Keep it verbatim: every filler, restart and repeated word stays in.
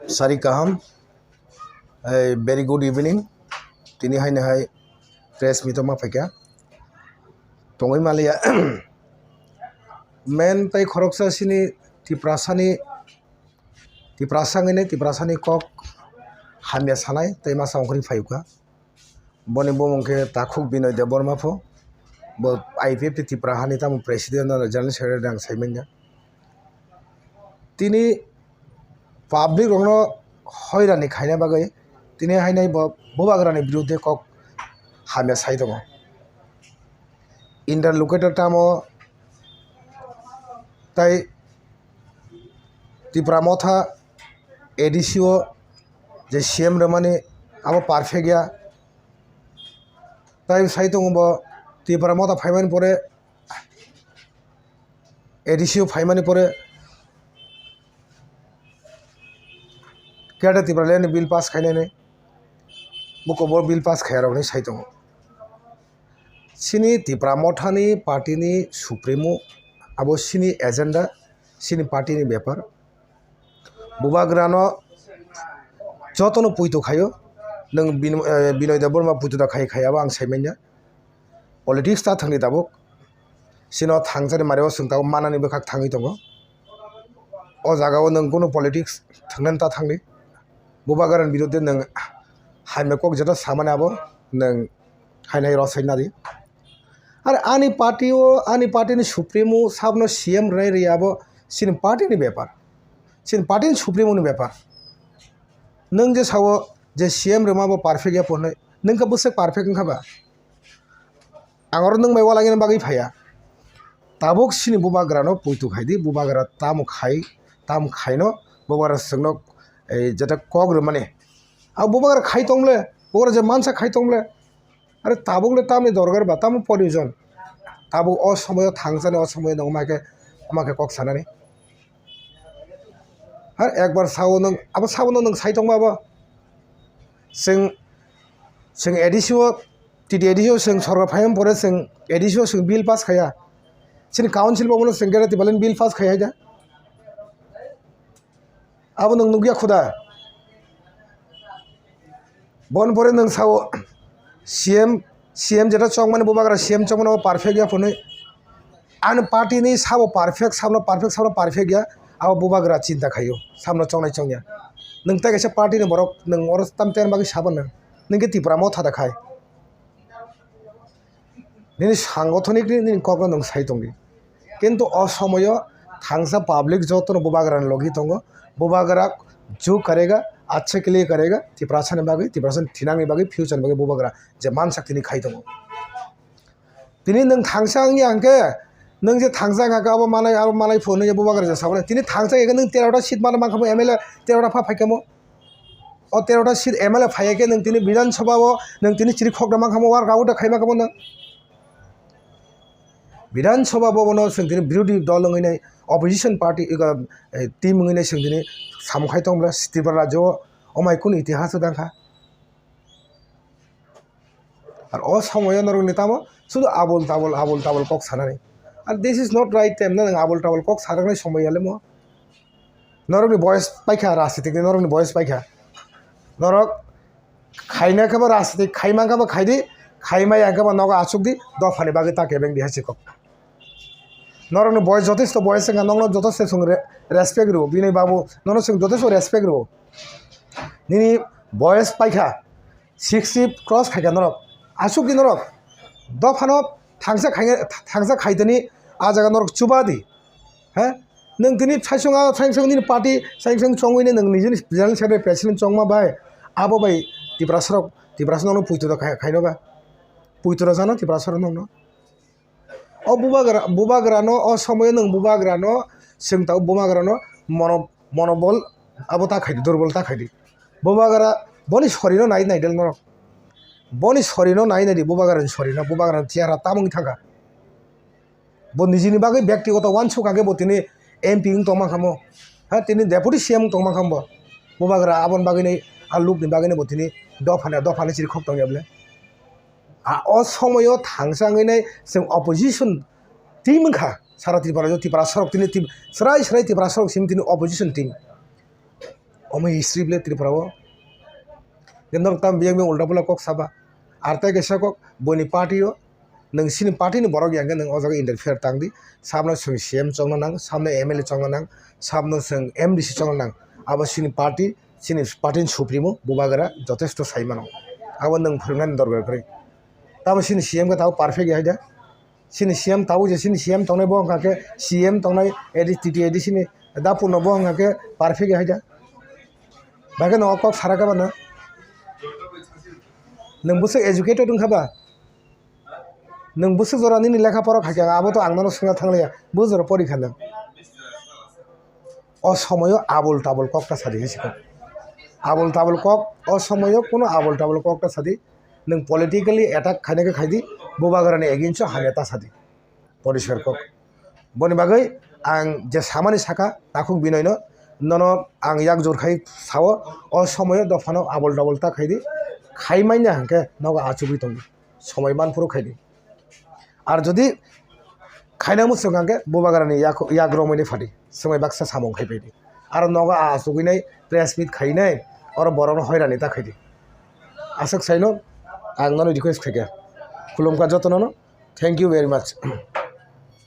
Sari kaham, eh, very good evening. Tini haino hai press meet o ma phaikha. Tongwi maliya. Men tei khoroksa sini Tiprasani, Tiprasa wngwi Tiprasani kok hamya sanai tei masa ongkhorwi phaikha. Boni bumung khe takhuk Binoy Debbarma pho. Bo I P F T Tipra hani tamo president no general secretary ang sai manya. Tini public rokno hoirani khaina bagwi tini hainai bo bubagrani birudhe kok hamya sai tongo. Interlocutor tamo tai Tipra Motha A D C o je C M rwmani abo perfect ya. Tai sai tongo bo Tipra Motha phaimani pore A D C o phaimani pore Greater Tipraland ni bill pass khainani buko bo bill pass khaya rokni sai tongo. Chini Tipra Mothani party ni supremo abo chini agenda, chini party ni bepar. Bubagrano jotono puitu khaio. Nwng Bin-, eh, Binoy Debbarma puitu da khai khai abo ang sai manya. Politics ta thangni tabuk. Sino thangchani mario chwng tabuk manani bwkhak thangwi tongo. O jaga o nwng kunu politics thangnani ta thangni. Bubagrani birudhe nwng hamya kok jeto samani abo nwng hainai rosai nadi. Are ani party o, ani party ni supremo sabno C M rwnai rwya abo chini party ni bepar. Chini party ni supremo ni bepar. Nwng je sao je C M rwma bo perfect ya phunwi, nwng khe bwswk perfect wngkha ba? Ang oro nwng bai walangina bagwi phaiya. Tabuk chini bubagrano puitu khai di, bubagra tamo khai, tam khaino bubagra chwngno, eh, jeta kok rwmani. A bubagra khai tongle, bubagra je mansa khai tongle. Are tabuk le tamni dorgar ba, tamo proyojon? Tabuk o somoyo thangchani, o somoyo nwng ma khe, ma khe kok sanani. Har ekbar sao nwng, abo sabo nwng sai tongma abo. Chwng, chwng A D C o, T T A D C o chwng sorkar phaiyam pore chwng A D C o chwng bill pass khaya. Chini council bo bono chwng Greater Tipraland bill pass khaya da. Abo nwng nukya khuda. Bon pore nwng sao C M, C M jeta chongmani bubagra C M chongmani o perfect ya phunwi. Ani party ni sabo perfect, sabno perfect, sabno perfect ya. Abo bubagra chinta khaio, sabno chongnai chongya. Nwng tei kaisa party ni borok nwng oro tam ten bagwi sabo nwng. Nwng khe Tipra Motha da khai. Nini sangothoniki nini kokno nwng sai tongdi. Kintu o somoyo thangsa public jotono bubagrani logi tongo. Bubagra ju karega, achhe ke liye karega, Tiprasani bagwi, Tiprasani thinangni bagwi, future ni bagwi bubagra je mansak tini khai tongo. Tini nwng thangsa wngya hwnkhe, nwng je thangsa wngkha khe abo manai, abo manai phunwi bubagra je saboni. Tini thangsa wngkhe nwng terota seat mana mankha bo M L A terota pha phaikha mo. O terota seat M L A phaiya khe nwng tini Bidhan Sabha o nwng tini chiri khokna mankha mo, work out khaima khe bo nwng. Bidhan Sabha bobono chwng tini birodhi dol wngwi nai, opposition party, ega, eh, team wngwi nai chwng tini samung khai tong bwle, Tripura rajyo o omai kunu itihas o dangkha. Ar o somoyo norokni tamo sudu abul tabul, abul tabul kok sanani. Ar this is not right time, na nwng abul tabul kok sanani somoy yalemo. Norokni boyes paikha rajnitik ni, norokni boyes paikha. Norok khaina khe bo rajnitik, khaima khe bo khaidi, khaimaya khe bo nogo achukdi, dophani bagwi ta kebengdi hai se kok. Norokni boyes jotesto boyes wngkha, nokno jotesto chwng re-, respect rwo, bini babu nono chwng jotesto respect rwo. Nini boyes paikha, sixty cross khaikha norok, achukdi norok, dophano thangsa khaina, thangsa khaitani a jaga norok chubadi. He? Nwng tini saisung a, saisung nini party, saisung chongwi nwng nijini general secretary president chongma bai, abo bai Tiprasarok, Tiprasa nokno puitro khai-, khaino ba? Puitro jano Tiprasarok nokno? O bubagra, bubagrano, o somoyo nwng bubagrano, chwng tabuk bubagrano mono-, monobol abo ta khaidi, durbol ta khaidi. Bubagra boni sorino nai naidel norok. Boni sorino nai naidi, bubagrani sorino, bubagrani chehara tamoni thangkha. Bo nijini bagwi byaktigoto uansuk kha khe bo tini M P wng tongma kha mo. Ha, tini deputy C M wng tongma kha bo. Bubagra aboni bagwini, a lukni bagwini bo tini dophani, dophani chiri khok tongya bwle. A o somoyo thangsa wngwi nai chwng opposition team wngkha. Sara Tripura, Tripura sorok tini team, srai srai Tripura sorok simi tini opposition team. Omo history bwle Tripura o. Norok tam biyang biyang ulta pula kok saba. Ar tai kaisa kok boni party o. Nwng sini party ni borok yang khe nwng o jaga interfere tang di. Sabno chwng C M chongna nang, sabno M L A chongna nang, sabno chwng M D C chongna nang. Abo sini party, sini party ni supremo Bubagra jotesto sai mano. Abo nwng phwrwngnani dorkar kwrwi. Tamo sini C M khe tabo perfect ya hai da. Sini C M tabuk je sini C M tongnai bo wngkha khe C M tongnai A D C, T T A D C ni da purno bo wngkha khe perfect ya hai da. Baghe no kok sara kha bana. Nwng bwswk educated wngkha ba? Nwng bwswk jora nini lekha pora khaikha abo to ang nono swngna thangliya. Bwswk jora pori kha nwng? O somoyo abul tabul kok ta sadi hinwi sikha. Abul tabul kok, o somoyo kuno abul tabul kok ta sadi. Nwng politically attack khaina khe khaidi, Bubagrani against o hamya ta sadi. Poriskar kok. Boni bagwi ang je samani saka takhuk binoino, nono ang yak jor khai sao, o somoyo dophano abul tabul ta khaidi, khai manya hwnkhe nogo achugwi tongo. Somoi manphuru khaidi. Ar jodi khaina muchung hwnkhe Bubagrani yak, yak romwi ni phadi, swmai baksa samung khai phaidi. Aro nogo a achugwi nai press meet khainai, oro borokno hoirani ta khaidi. Aswk saino ang nono request khaikha. Khulumkha jotonono. Thank you very much.